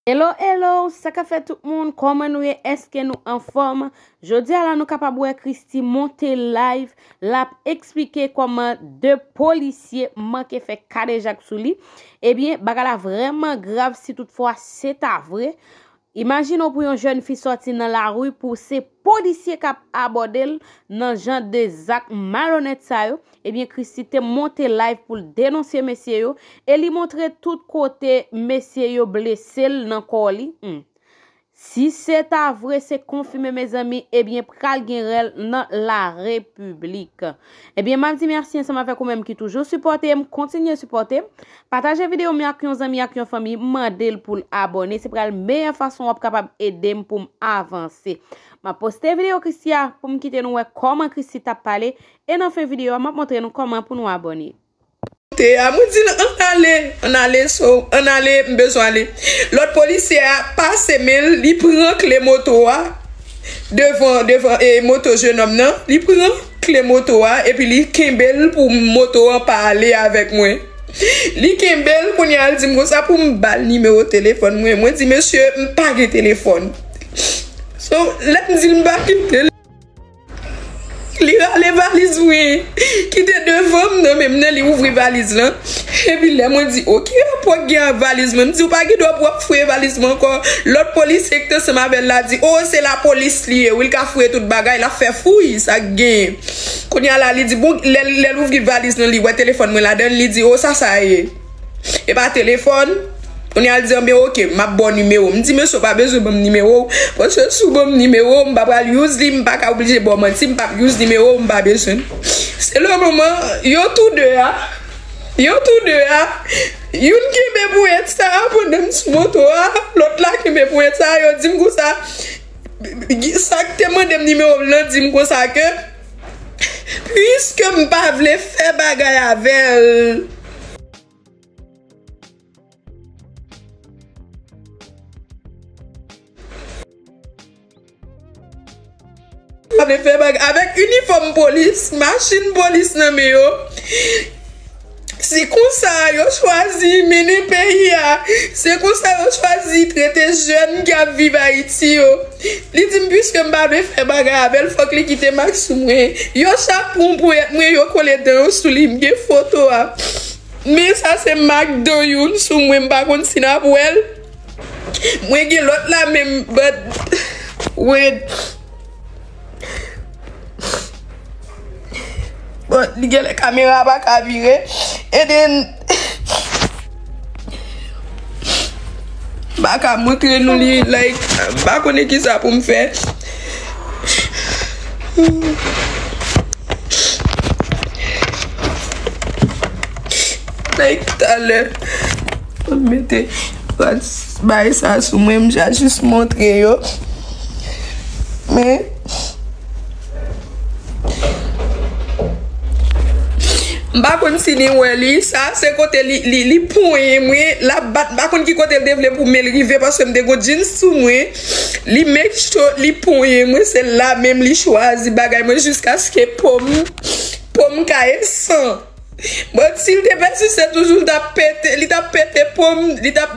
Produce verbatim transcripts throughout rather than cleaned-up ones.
Hello, hello, sa k ap fèt tout moun? Kòman nou ye? Èske nou anfòm? Jodi a la, nou kapab wè Christie monte live, l ap eksplike kòman de polisye manke fè kadejak sou li. Ebyen, bagay la vrèman grav si toutfwa se ta vre. Imajine w pou yon jèn fi sòti nan lari pou se polisye k ap abòde l nan jan de zak malonèt sa yo. Ebyen, Christie te monte live pou l denonse mesye yo e li montre tout kote mesye yo blese l nan kò li. Hmm. Si se ta vre, se konfime, mezanmi, ebyen, pral gen rèl nan larepiblik. Ebyen, m ap di mèsi ansanm avèk ou menm ki toujou sipòte m, kontinye sipòte m. Pataje videyo m yo ak yon zanmi, ak yon fanmi, mande l pou l abòne. Se pral meyè fason w ap kapab ede m pou m avanse. M ap poste videyo Christie a pou m kite nou wè kòman Christie t ap pale. E nan fen videyo a, m ap montre nou kòman pou nou abòne. Te a, mwen di l, ann ale, ann ale, so, ann ale, m bezwen ale. Lòt polisye a pase men l, li pran kle moto a devan, devan, e, moto jennonm nan. Li pran kle moto a, epi li kenbe l pou moto an pa ale avèk mwen. Li kenbe l, kounye a l di m konsa pou m ba l nimewo telefòn mwen. Mwen di, mesye, m pa gen telefòn. So, lè m di l m pa gen telefòn, li rale valiz mwen ki te devan m nan men m nan, li ouvri valiz lan. Epi lè mwen di, "O, ki rapò k gen ak valiz mwen?" M di, "Ou pa gen dwa pou w ap fouye valiz mwen ankò." Lòt polisye ki te ansanm avè l la di, "O, se lapolis li ye, wi, l ka fouye tout bagay, l ap fè fouy, sa k genyen." Kounye a la, li di, bon, lè, lè l ouvri valiz lan, li wè telefòn mwen ladan l, li di, "O, sa sa ye?" E pa telefòn. Kounye a l di, "Anben, oke, m ap ba w nimewo m." M di, "Mesye, w pa bezwen ban m nimewo w, paske si w ban m nimewo w, m pa pral use li, m pa ka oblije ba w manti, m p ap use nimewo w, m pa bezwen l." Se le moman, yo tou de a, yo tou de a, youn kenbe ponyèt sa a pandan m sou moto a, lòt la kenbe ponyèt sa a, yo di m konsa, sa k te mande m nimewo m lan di m konsa ke, piske m pa vle fè bagay avè l. Avè fè bagay avèk inifòm polis, machin polis nan men yo. Se konsa yo chwazi mennen peyi a. Se konsa yo chwazi trete jèn ki ap viv Ayiti yo. Li di m, piske m pa vle fè bagay avè l, fòk li kite mak sou mwen. Yo chak pran ponyèt mwen, yo kole dan yo sou li. M gen foto a. Men sa se mak dan youn sou mwen, m pa konn si n ap wè l. Mwen gen lòt la menm, but, wait. Bon, li genlè kamera pa ka vire. And then, m pa ka montre nou li, like, m pa konnen kisa pou m fè. Like, talè, m mete rad bay sa sou mwen, m ja jis montre yo. Men, m pa konn si li wè li. Sa se kote li, li, li ponyen mwen, l ap bat. M pa konn ki kote l te vle pou men l rive, paske m te gon jeans sou mwen. Li make sure li ponyen mwen, se la menm li chwazi bagay mwen jiskaske po m, po m kaye san. But si l te pèsiste toujou, li t ap pete, li t ap pete po m, li t ap,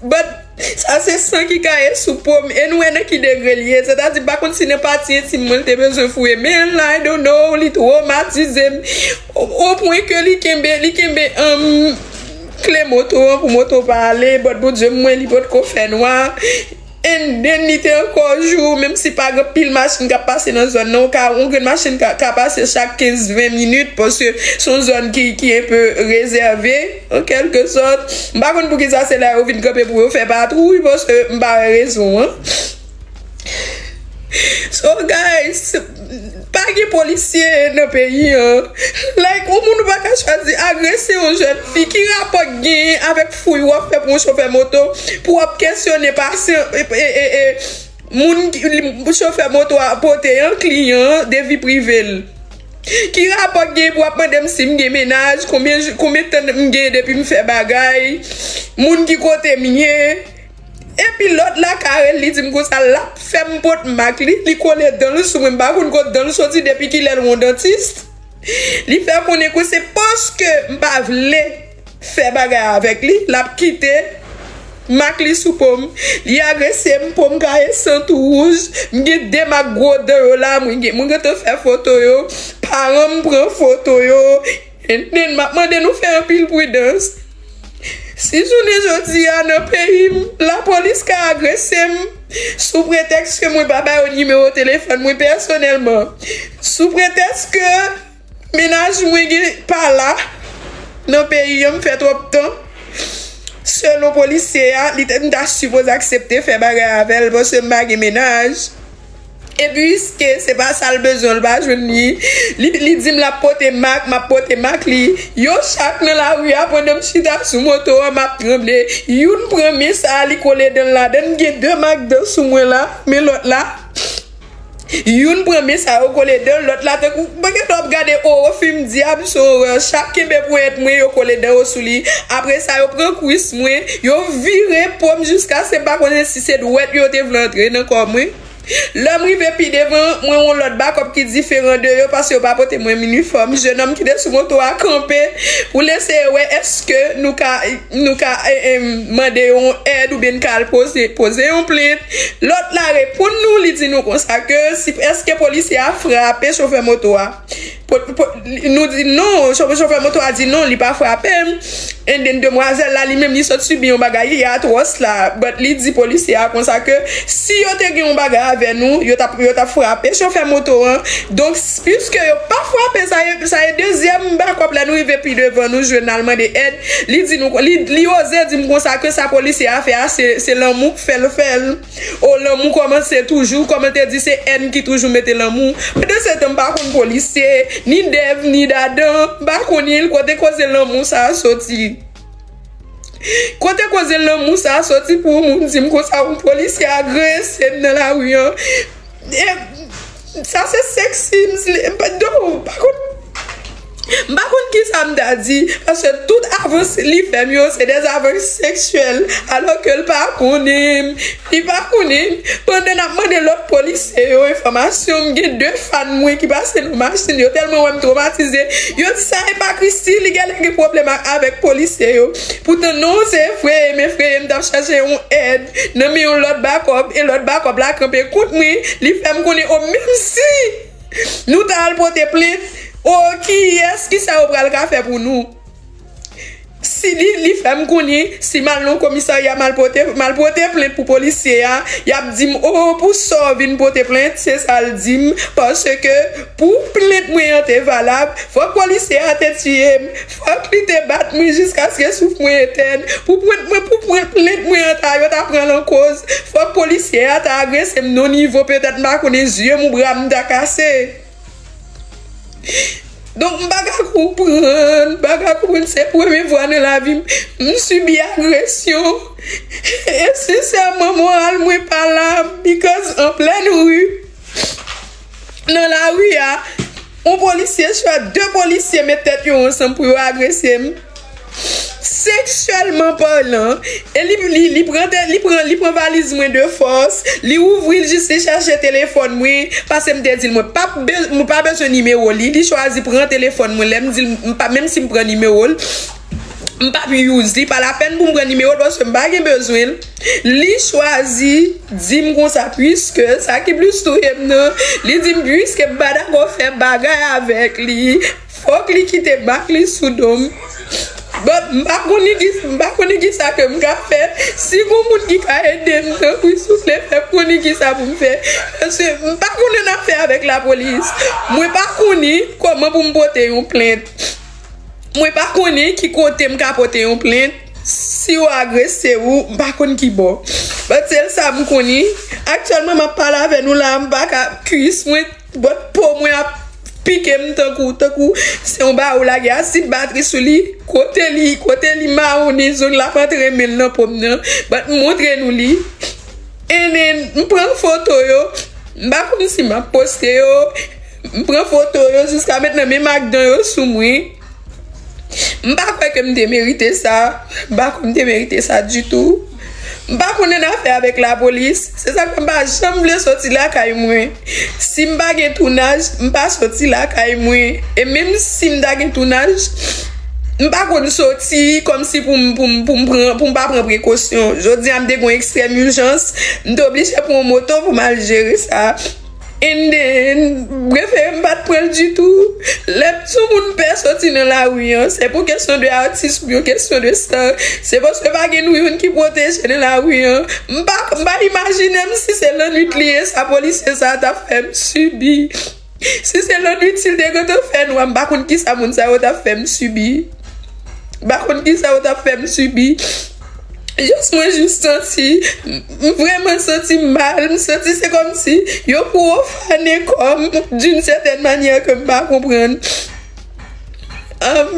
but sa se san ki kaye sou po m, e nou wè nan ki degre l ye. Sètadi, m pa konn si nan pati entim mwen, li te bezwen fouye men l, I don't know, li twomatize m. O, o pwen ke li kenbe, li kenbe, um, kle moto an pou moto pa ale, but Bondye mwen, li potko fè nwa. And then, li te ankò jou, menm si pa gen pil machin k ap pase nan zòn nan, ou ka, yon grenn machin ka, ka pase chak kenz ven minit, paske se yon zòn ki, ki enpe rezève, an kèlke sòt. M pa konn poukisa se la yo vin kanpe pou yo fè patwouy, paske m pa wè rezon an. So, guys, pa gen polisye nan peyi an. Like, yon moun ou pa ka chwazi agrese yon jèn fi. Ki rapò k genyen avèk fouy w ap fè pou yon chofè moto, pou w ap kesyone pasyan, e, e, e, e, moun ki, li, chofè moto a pote an, kliyan an, de vi prive l? Ki rapò k genyen pou w ap mande m si m gen mennaj, konbyen jou, konbyen tan m gen depi m fè bagay, moun ki kote m ye? Epi lòt la, Karel, li di m konsa, l ap fè m pot mak li, li kole dan l sou mwen, m pa konn kot dan l soti, depi kilè l wè yon dantis. Li fè konnen ke se paske m pa vle fè bagay avèk li, l ap kite mak li sou po m. Li agrese m, po m kaye san tou wouj. M gen de mak gwo dan yo la, mwen gen, mwen gentan fè foto yo. Paran m pran foto yo. And then, m ap mande nou fè anpil pridans. Si jounen jodi a nan peyi m, lapolis ka agrese m sou pretèks ke mwen pa ba yo nimewo telefòn mwen pèsonèlman, sou pretèks ke mennaj mwen gen pa la nan peyi an, m fè twòp tan. Selon polisye a, li te, m ta sipoze aksepte fè bagay avè l paske m pa gen mennaj. E piske se pa sa l bezwen, l pa jwenn li. Li, li di m l ap pote mak, m ap pote mak li. Yo chak nan lari a, pandan m chita sou moto an, m ap tranble. Youn pran men sa a, li kole dan l ladan l. M gen de mak dan sou mwen la, men lòt la. Youn pran men sa yo kole dan l, lòt la tankou, mwen gentan ap gade owo fim dyab sou owo. Chak kenbe ponyèt mwen, yo kole dan yo sou li. Apre sa, yo pran kwis mwen, yo vire po m jiskaske m pa konnen si se dwèt yo te vle antre nan kò mwen. Lè m rive pi devan, mwen wè yon lòt bakòp ki diferan de yo paske yo pa pote mwen inifòm. Jennonm ki te sou moto a kanpe pou l eseye wè èske nou ka, nou ka, e, e, mande yon èd oubyen n ka al poze, poze yon plent. Lòt la reponn nou, li di nou konsa ke si, èske polisye a frape chofè moto a? Po, po, nou di non, cho, chofè moto a di non, li pa frape m. And then demwazèl la, li menm, li sot sibi yon bagay ki atwòs la. But li di polisye a konsa ke si yo te gen yon bagay avè nou, yo t ap, yo t ap frape chofè moto an. Donk, piske yo pa frape, sa e, sa e dezyèm bakòp lè nou rive pi devan, nou jwenn al mande èd. Li di nou, li, li oze di m konsa ke sa polisye a fè a, se, se lanmou k fè l fè l. O, lanmou kòmanse toujou, kòm te di se èn ki toujou mete lanmou. Pandan se tan, m pa konn polisye, ni Dev, ni Dadan, m pa konnen l, kote koze lanmou sa a soti. Kote koze lanmou sa a soti pou yon moun di m konsa, yon polisye agrese m nan lari an. E, sa se seksism, li, m pa, non, m pa konn. M pa konn kisa m ta di, paske tout avans li fè m yo, se dè avans seksyèl, alò ke l pa konnen m, li pa konnen m. Pandan n ap mande lòt polisye yo enfòmasyon, m gen de fan mwen ki pase nan machin, yo tèlman wè m twomatize, yo di sa e pa Christie, li genlè gen pwoblèm ak, avèk polisye yo. Poutan non, se Efrayim, Efrayim t ap chache yon èd nan men yon lòt bakòp, e lòt bakòp la kanpe kont mwen, li fè m konnen, o, menm si nou ta al pote plent, o, kiyès, kisa yo pral ka fè pou nou? Si li, li fè m konnen, si m al nan komisarya, m al pote, m al pote plent pou polisye a, y ap di m, o, pou sa w vin pote plent, se sa l di m, paske pou plent mwen an te valab, fòk polisye a te tiye m, fòk li te bat mwen jiskaske souf mwen etèn, pou plent mwen, pou plent, plent mwen an ta, yo ta pran l an koz, fòk polisye a ta agrese m nan nivo, petèt m pa konnen zye m ou bra m ta kase. Donk, m pa ka konprann, m pa ka konprann, se premye fwa nan lavi m, m sibi agresyon. E sensèman, moral mwen pa la, because an plèn ri, nan lari a, yon polisye, swa de polisye met tèt yo ansanm pou yo agrese m. Seksyèlman palan, e li, li, li pran te, li pran, li pran valiz mwen de fòs, li ouvri l jis li chache telefòn mwen, paske m te di l mwen pa, be, mwen pa bezwen nimewo li, li chwazi pran telefòn mwen, lè m di l m pa, menm si m pran nimewo l, m p ap use li, pa lapèn pou m pran nimewo l, paske m pa gen bezwen l. Li chwazi di m konsa, piske sa ki plis touye m nan, li di m, piske m pa dakò fè bagay avèk li, fòk li kite mak li sou do m. But m pa konnen ki, m pa konnen kisa ke m ka fè. Si gon moun ki ka ede m, tanpri, souple, fè m konnen kisa pou m fè. Paske m pa konnen afè avèk lapolis. Mwen pa konnen kòman pou m pote yon plent. Mwen pa konnen ki kote m ka pote yon plent. Si yo agrese ou, m pa konn ki bò. But sèl sa m konnen, aktyèlman, m ap pale avè nou la, m pa ka, kwis mwen, but po mwen ap pike m tankou, tankou se yon ba ou lage asid batri sou li. Kote li, kote li mawonnen, zong l ap antre men l nan po m nan. But m montre nou li. And then, m pran foto yo. M pa konn si m ap poste yo. M pran foto yo jiska mentnan, menm ak dan yo sou mwen. M pa kwè ke m te merite sa. M pa kwè m te merite sa ditou. M pa konnen afè avèk lapolis. Se sa k fè m pa janm vle soti lakay mwen. Si m pa gen tounaj, m pa soti lakay mwen. E menm si m ta gen tounaj, M pa konn soti kòmsi pou m, pou m, pou m pran, pou m pa pran prekosyon. Jodi a, m te gen yon ekstrèm ijans, m te oblije pran yon moto pou m al jere sa. And then, prefere m pa t pran l ditou. Lè yon moun pè soti nan lari an, se pou kesyon de atis oubyen kesyon de star. Se paske pa gen nou youn ki pwoteje nan lari an. M pa, m pa imajine m si se lannwit li ye, sa polisye sa a t ap fè m sibi. Si se lannwit, si l te gentan fè nwa, m pa konn kisa moun sa yo t ap fè m sibi. M pa konn kisa yo t ap fè m sibi. Jis mwen jis santi, m vrèman santi m mal. M santi se kòmsi yo pwofane kò m d'une certaine manière ke m pa konprann. Um,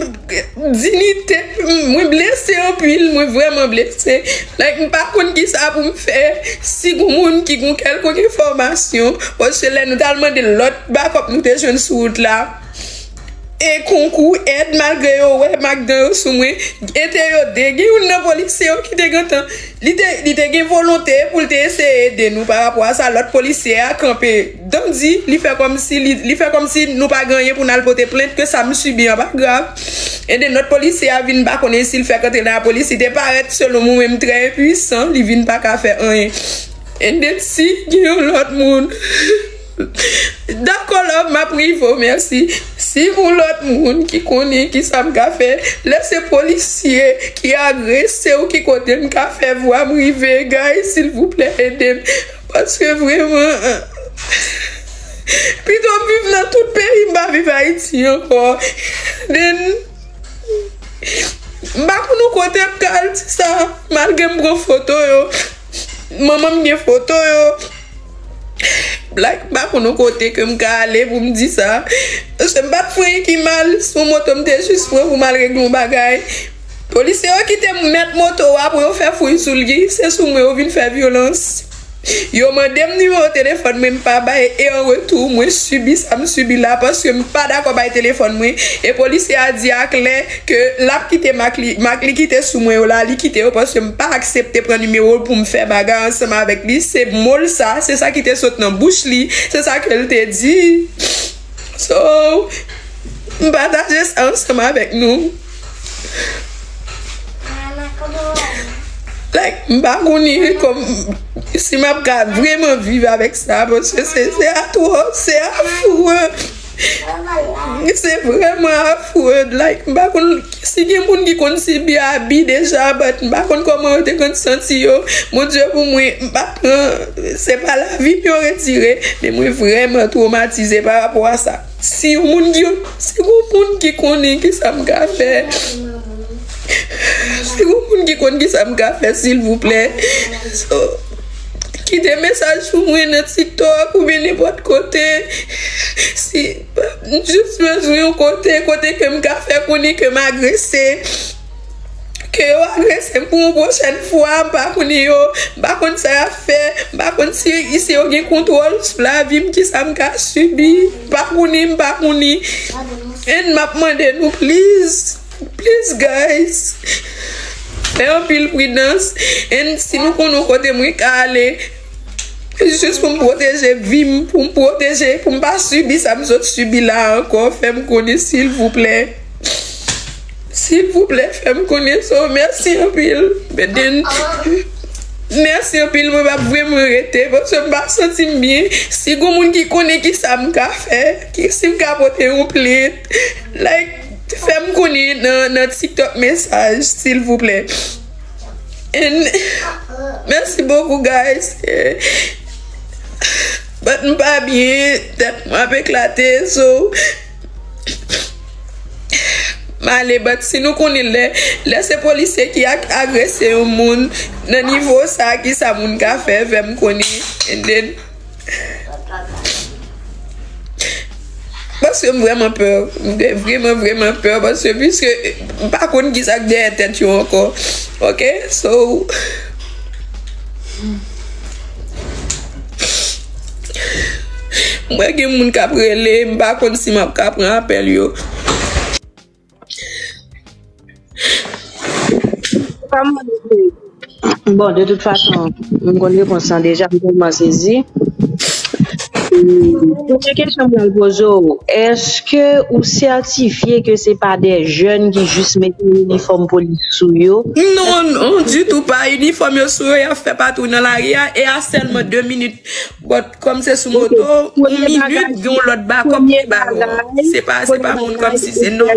dinite, mwen blese anpil, mwen vrèman blese. Like, m pa konn kisa pou m fè. Si gon moun ki gon kèlkonk enfòmasyon, paske lè nou t al mande lòt bakòp nou te jwenn sou wout la, e konkou èd, malgre yo wè magdan yo sou mwen, ete yo de. Gen youn nan polisye yo ki te gentan, li te, li te gen volonte pou l te eseye ede nou pa rapò a sa. Lòt polisye a kanpe dan di, li fè kòmsi, li, li fè kòmsi nou pa gen anyen pou n al pote plent, ke sa m sibi an pa grav. And then lòt polisye a vin, m pa konnen si l fèk antre nan lapolis, li te parèt, selon mwen menm, trè enpwisan, li vin pa ka fè anyen. And then si gen yon lòt moun, dakò, love, m ap rive w, mèsi. Si gon lòt moun ki konnen kisa m ka fè, lè se polisye ki agrese w, ki kote m ka fè vwa m rive, guys, silvouplè, ede m. Paske vrèman, pito m viv nan tout peyi, m pa viv Ayiti ankò. Then, m pa konn yon kote m ka al di sa, malgre m pran foto yo. Manman m gen foto yo. Like, m pa konn yon kote ke m ka ale pou m di sa. Paske m pa t fè anyen ki mal, se yon moto m te jis pran pou m al regle yon bagay. Polisye yo kite m mèt moto a pou yo fè fouy sou li, se sou mwen yo vin fè vyolans. Yo mande m nimewo telefòn mwen, m pa bay, e an retou, mwen sibi sa m sibi la, paske m pa dakò bay telefòn mwen. E polisye a di aklè ke l ap kite mak li, mak li kite sou mwen yo la, li kite yo, paske m pa aksepte pran nimewo l pou m fè bagay ansanm avèk li. Se mo l sa, se sa ki te sot nan bouch li, se sa ke l te di. So, m pataje sa ansanm avèk nou. Like, m pa konnen kòm si m ap ka vrèman viv avèk sa, paske se, se atwòs, se afre. Se vrèman afre. Like, m pa konn si gen moun ki konn sibi abi deja, but m pa konn kòman yo te konn santi yo. Bondye pou mwen, m pa pran, se pa lavi m yo retire, men mwen vrèman twomatize pa rapò a sa. Si yon moun ki, si gon moun ki konnen kisa m ka fè, si gon moun ki konn kisa m ka fè, silvouplè. So, kite mesaj pou mwen nan TikTok oubyen nenpòt kote. Si, m jis bezwen yon kote, kote ke m ka fè konnen ke m agrese. Ke yo agrese m pou yon pwochèn fwa, m pa konnen yo, m pa konn sa y ap fè, m pa konn si, si yo gen kontwòl sou lavi m, kisa m ka sibi, m pa konnen, m pa konnen. And m ap mande nou, please, please, guys, fè anpil pridans. And si nou konn yon kote mwen ka ale, jis pou m pwoteje vi m, pou m pwoteje, pou m pa sibi sa m sot sibi la ankò, fè m konnen, silvouplè. Silvouplè, fè m konnen. So, mèsi anpil. Beden, mèsi anpil. Mwen p ap vrèman rete, paske m pa santi m byen. Si gon moun ki konnen kisa m ka fè, ki, si m ka pote yon plent, like, fè m konnen nan, nan TikTok mesaj, silvouplè. And, mèsi bokou, guys. Eh, but m pa byen, tèt mwen ap eklate, so, m ale, but si nou konnen lè, lè se polisye ki ak-, agrese yon moun nan nivo sa, kisa moun ka fè, fè m konnen, and then, paske m vrèman pè, m vrèman, vrèman pè, paske piske m pa konn kisa k dèyè tèt yo ankò, ok, so, m wè gen moun k ap rele, m pa konn si m ap ka pran apèl yo. Bon, de tout fason, m konn repons lan deja, m tèlman sezi. Premye kesyon m pral poze w, èske ou sètifye ke se pa de jèn ki jis mete inifòm polis sou yo? Non, non, ditou pa. Inifòm yo sou yo, y ap fè patwouy nan lari a, e a sèlman de minit. But kòm se sou moto, yon minit, gen yon lòt bakòp ki ba yo. Se pa, se pa moun kòmsi se non.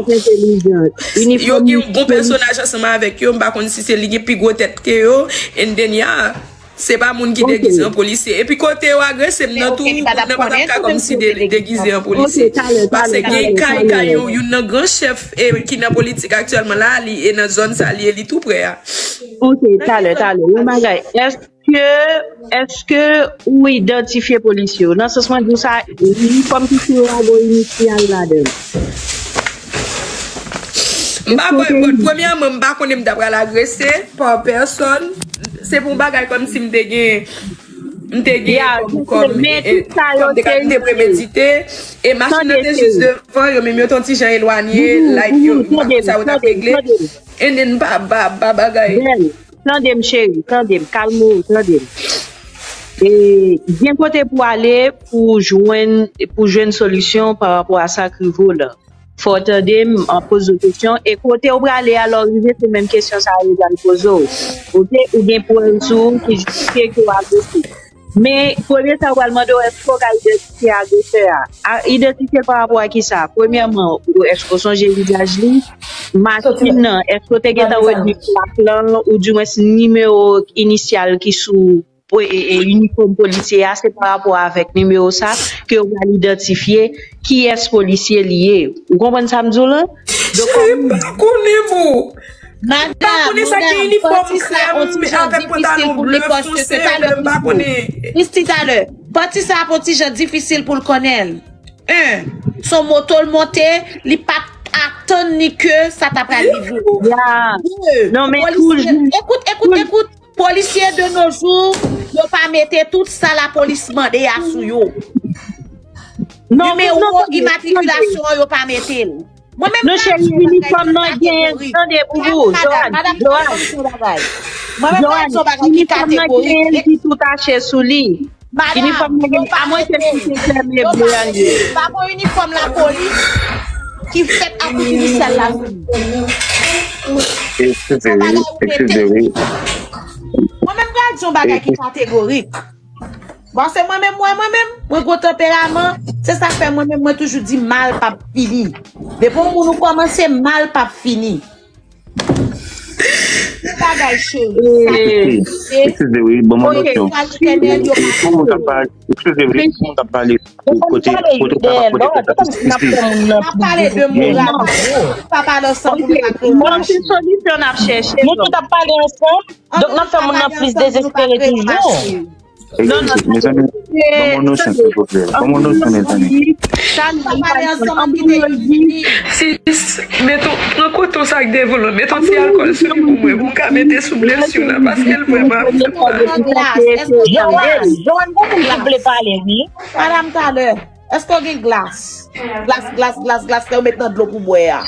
Yo gen yon bon pèsonaj ansanm avèk yo, m pa konn si se li gen pi gwo tèt ke yo, and then, yeah. Se pa moun ki degize an polisye. Epi kote yo agrese m nan tou, kounye a m pa t ap ka kòmsi de- degize an polisye. Paske gen kay, kay yon, youn nan gran chèf, e, ki nan politik aktyèlman la, li e nan zòn sa, li e li tou prè a. Ok, talè, talè. Yon bagay. Èske, èske ou idantifye polisye yo? Nan sans mwen di w sa, inifòm ki sou yo a gen inisyal ladan l. M pa kwè, bon, premyèman, m pa konnen m ta pral agrese pa pèsòn. Se pou yon bagay kòmsi m te gen, m te gen kòm, kòm, kòm de kalite premedite. E machin nan te jis devan, yo menm yo te yon ti jan elwanye, like, yo, m pa konn sa yo t ap regle. And then, m pa, pa, pa bagay. Tande m, cheri, tande m, kalme w, tande m. E, gen kote pou ale pou jwenn, pou jwenn solisyon pa rapò a sa k rive w lan. Fò w tande m, an poze w kesyon. E kote w prale a, lè w rive, se menm kesyon sa yo pral poze w. Oke? Ou gen prèv sou ou ki jistifye ke w agrese. Men, premye sa yo pral mande w, èske w ka idantifye agresè a? A, idantifye l pa rapò a ki sa? Premyèman, ou, èske w sonje vizaj li? Machin nan, èske w te gentan retni plak lan, oudimwens nimewo inisyal ki sou po- e, e, inifòm polisye a, se pa rapò avèk nimewo sa ke yo pral idantifye kiyès polisye li ye. Ou konprann sa m di w lan? Donk, kòm m pa konnen, boo. M pa konnen sa ki inifòm krèm avèk pantalon ble fonse, m pa konnen. Jis talè. Pati sa a pou ti jan difisil pou l konnen l. En, se yon moto l monte, li pa t atann ni ke sa ta pral rive. De, non, men polisye, ekout, ekout, ekout, polisye de nos jours, yo pa mete tout sa lapolis mande a sou yo. Nimewo imatrikilasyon an, yo pa mete l. Mwen menm, non, cheri, inifòm nan genyen, tande, boubou, Joanne, Joanne, Joanne, inifòm nan genyen ki tou tache sou li. Inifòm nan genyen, amwens ke si se fèmen ble a l ye. Pa gen inifòm lapolis ki fèt ak inisyal la sou li. Eskize wi, eskize wi. Mwen menm pral di yon bagay ki kategorik. Bon, se mwen menm, mwen, mwen menm, mwen gwo tanperaman, se sa k fè mwen menm, mwen toujou di mal p ap fini. Depi yon moun ou kòmanse, mal p ap fini. Yon bagay cheri, sa ki rive, eskize wi, ban m yon notyon. Pou moun k ap pale, eskize wi, pou moun k ap pale, kote, kote w ka pa pote tèt la, eskize. N ap pale de moral, pa pale ansanm pou nou pa kreye. Bon, se solisyon n ap chèche. Nou tout ap pale ansanm, donk n ap fè moun nan plis dezespere toujou. Non, non, mezanmi, ban m yon notyon, silvouplè. Ban m yon notyon, mezanmi. Sis, met yon, pran koton sa k devan w lan, met yon ti alkòl sou li pou mwen, pou m ka mete sou blesi w la, paske l vrèman ap fè m mal. Joanne, Joanne, gon moun ki vle pale, wi. Madanm, talè, èske w gen glas? Glas, glas, glas, glas, lè w met nan dlo pou bwè a.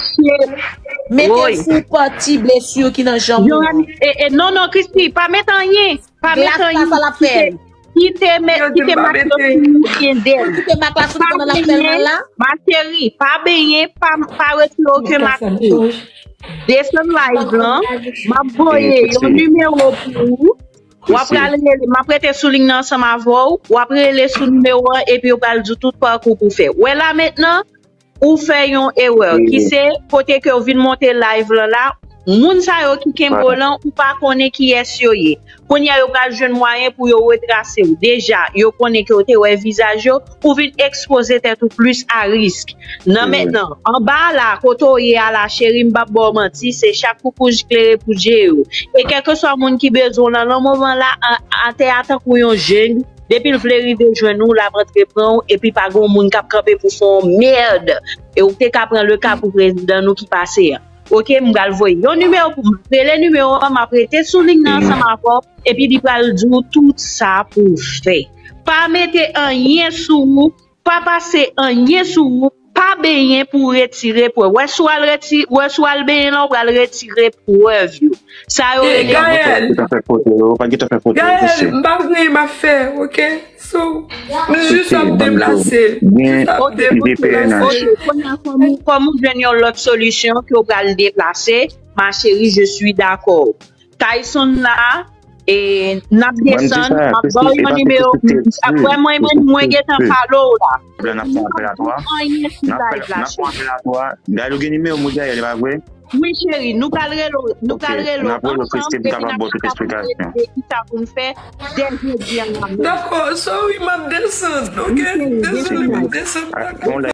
Mete l sou pati blesi ki nan janm ou an. Joanne, e, e, non, non, Christy, pa met anyen. Pa met anyen. Kite, kite mak la sou ou byen dèl. Kite mak la sou li pandan l ap fè l mal la. Ma chérie, pa benyen, pa, pa retire okenn mak sou ou. Desann live lan, m ap voye yon nimewo pou ou. W ap pral rele, m ap rete sou liy nan ansanm avè w. W ap rele sou nimewo an epi yo pral di w tout pakou pou w fè. Wè la mentnan, ou fè yon erè, ki se kote ke w vin monte live lan la, moun sa yo ki kenbe w lan, ou pa konnen kiyès yo ye. Kounye a, yo pral jwenn mwayen pou yo retrase w. Deja, yo konnen ke w te wè vizaj yo, ou vin ekspoze tèt ou plis a risk. Nan mentnan, anba a la, kote w ye a la, cheri, m p ap ba w manti, se chak koukouj klere pou je yo. E kèlkeswa moun ki bezwen w lan, nan moman la, a, atè a tankou yon jeng, depi l vle rive jwenn ou, l ap antre pran w, epi pa gen yon moun k ap kanpe pou fè yon mèd. E ou te ka pran le ka pou prezidan nou ki pase a. Oke, m pral voye yon nimewo pou m rele nimewo an, m ap rete sou liy nan ansanm avè w, epi li pral di w tout sa pou w fè. Pa mete anyen sou ou, pa pase anyen sou ou, pa benyen pou w retire prèv. Wè si w al reti-, wè si w al benyen la, w pral retire prèv yo. Sa yo rele. Gaël, Gaël, m pa gen anyen m ap fè, oke? So, m jis ap deplase. Jis ap deplase. Ok, kounye a, kòm ou, kòm ou jwenn yon lòt solisyon ke w pral deplase, ma chérie, je suis d'accord. Tyson la, e n ap desann, m ap ba w yon nimewo. Vrèman, mwen, mwen gentan pale w la. N ap fè anyen sou live la. Gade, ou gen nimewo Moody Ariel, e pa vre? Wi, cheri, nou pral rele w, nou pral rele w ansanm, epi n ap kapab wè ki sa pou n fè dè jodi a la menm. Dakò, sorry, m ap desann, ok? Dezole, m ap desann.